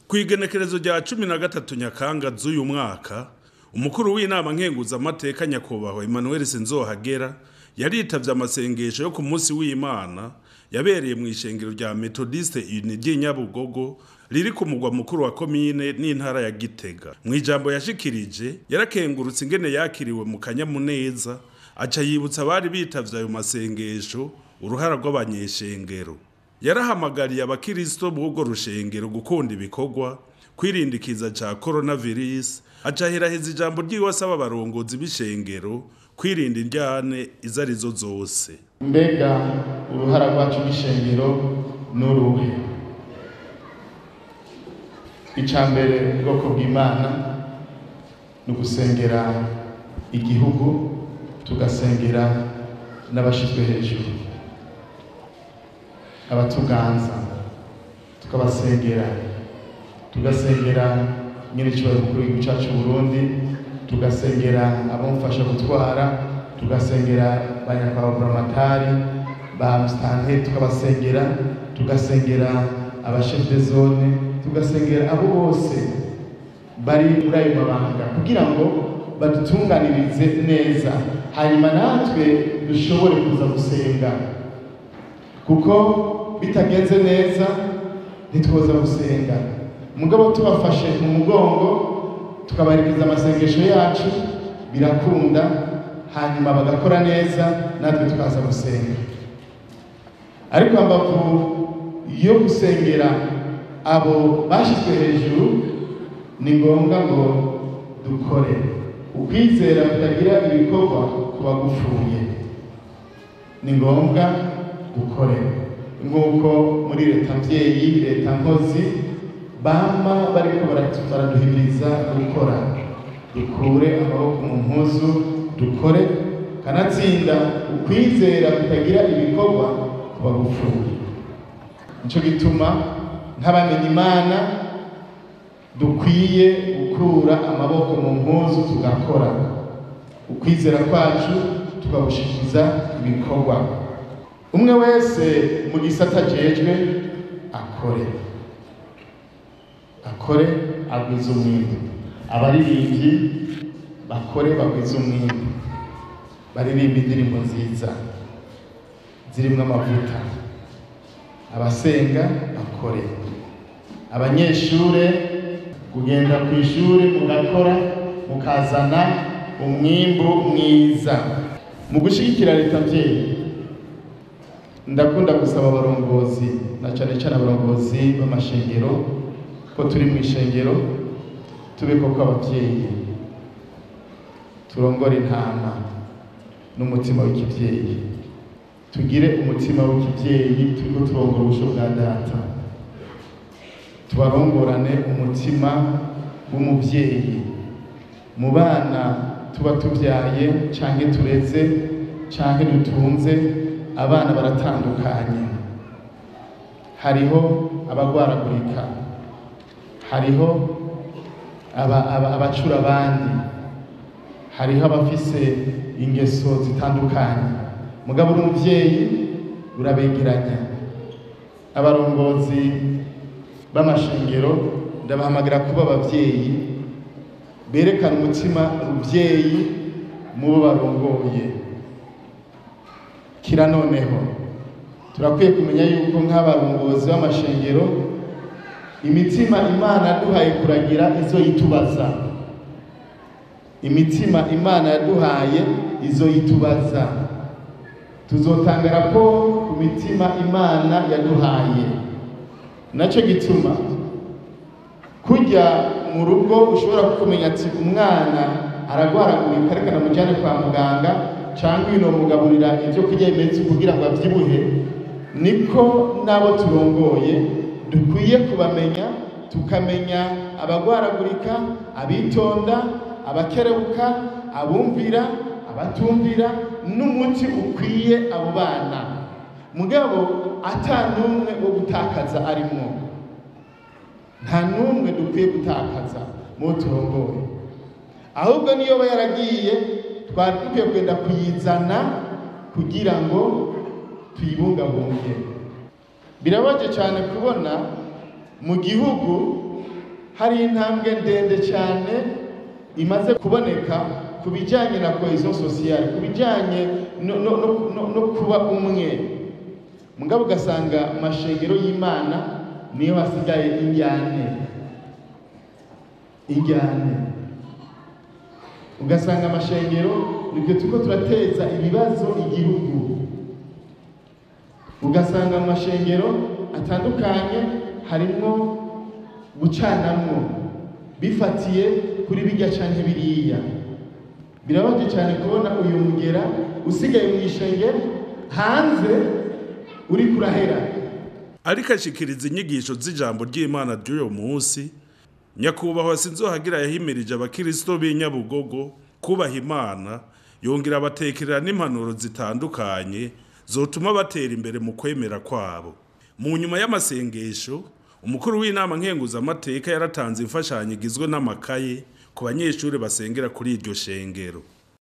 Kw'igenekerezo rya 13 Nyakanga z'uyu mwaka, umukuru w'inama nkenguzamateka nyakubahwa Emmanuel Sinzohagera yaritavye amasengesho yo ku munsi w'Imana yabereye mu ishengero rya Methodiste Unie ry'i Nyabugogo riri ku mugwa mukuru wa komine n'intara ya Gitega. Mu ijambo yashikirije yarakengurutse ingene yakiriwe mu kanyamuneza, aca yibutsa abari bitavye ayo masengesho uruhara rw'abanyeshengero. Yarahamagariye abakristo b'urwo rushengero gukunda ibikorwa, kwirindikiza ca coronavirus, aca aheraheza ijambo ryiwe asaba abarongozi b'ishengero kwirinda indyane izo arizo zose. Mbega uruhara rwacu rw'ishengero n'uruhe? Ica mbere, ubwoko bw'Imana ni ugusengera igihugu, tugasengera n'abashizwe hejuru, abatuganza tukabasengera, tugasengera nyir'icyubahiro mukuru w'igihugu cyacu Burundi, tugasengera abamufasha gutwara, tugasengera ba nyakubahwa buramatari ba musitanteri, tukabasengera, tugasengera abashefu de zone, tugasengera abo bose bari muri ayo mabanga kugira ngo badutunganirize neza, hanyuma natwe dushobore kuza gusenga, kuko bitagenze neza ntitwoza gusenga. Mugabo tubafashe mu mugongo tukabaherekeza amasengesho yacu birakunda, hanyuma bagakora neza natwe tukaza gusenga. Ariko ambavu yo gusengera abo bashyizwe hejuru, ni ngombwa ngo dukore. Ukwizera kutagira ibikorwa kuba gupfuye. Ni ngombwa dukore nk'uko muri leta mvyeyi, leta nkozi bama bariko baraduhimiriza gukora. Dukure amaboko mu mpuzu dukore, kanatsinda ukwizera kutagira ibikorwa kuba gupfuye. Nico gituma nk'abamenya Imana dukwiye gukura amaboko mu mpuzu tugakora, ukwizera kwacu tukagushikiza ibikorwa. Umwe wese mu gisata ajejwe akore, akore agwize umwimbu. Abaririmbyi bakore bagwize umwimbu, baririmba indirimbo nziza zirimwo amavuta. Abasenga bakore, abanyeshure kugenda ku ishure mugakora mukazana umwimbu mwiza. Mu gushigikira leta mvyeyi, ndakunda gusaba abarongozi na cane cane abarongozi b'amashengero ko turi mu ishengero tube koko abavyeyi, turongore intama n'umutima w'ikivyeyi, tugire umutima w'ikivyeyi turiko turongora ubusho bwa data, tubarongorane umutima w'umuvyeyi. Mu bana tuba tuvyaye canke tureze canke dutunze, abana baratandukanye. Hariho abagwaragurika, hariho abacura abandi, hariho abafise ingeso zitandukanye. Mugabo uri umuvyeyi urabegeranya. Abarongozi b'amashengero ndabahamagara kuba abavyeyi berekana umutima ruvyeyi mu bo barongoye. Kira noneho turakwiye kumenya yuko nk'abarongozi b'amashengero imitima Imana yaduhaye kuragira izo yitubaza, imitima Imana yaduhaye izo yitubaza. Tuzotanga raporo ku mitima Imana yaduhaye. Naco gituma kujya mu rugo ushobora kumenya ati umwana aragwaragurika, reka namujyane kwa muganga, cyangwa uyu nomugaburira ibyo kurya bimeze kugira ngo avyibuhe. Niko nabo turongoye dukwiye kubamenya, tukamenya abagwaragurika, abitonda, abakerebuka, abumvira, abatumvira, n'umuti ukwiye abo bana. Mugabo ata n'umwe wo gutakaza arimwo, nta n'umwe dukwiye gutakaza mu turongoye. Ahubwo niyo yaragiye twari dukwiye kugenda kuyizana kugira ngo tuyibungabunge. Birabaje cyane kubona mu gihugu Hari intambwe ndende cyane imaze kuboneka ku bijyanye na cohésion sociale, ku bijyanye no kuba umwe. Mugabo ugasanga amashengero y'Imana niyo hasigaye injyane injyane, ugasanga amashengero nibyo turiko turateza ibibazo igihugu, ugasanga amashengero atandukanye harimwo gucanamwo bifatiye kuri bijya canke biriya. Birabaje cyane kubona uyu mugera usigaye mu ishengero, hanze uri kurahera. Ariko ashikiriza inyigisho z'ijambo ry'Imana ry'uyo munsi, nyakubahwa Sinzohagira yahimirije abakirisito b'i Nyabugogo kubaha Imana, yongera abatekerera n'impanuro zitandukanye zotuma batera imbere mu kwemera kwabo. Mu nyuma y'amasengesho, umukuru w'inama nkenguzamateka yaratanze imfashanyo igizwe n'amakaye ku banyeshuri basengera kuri iryo shengero.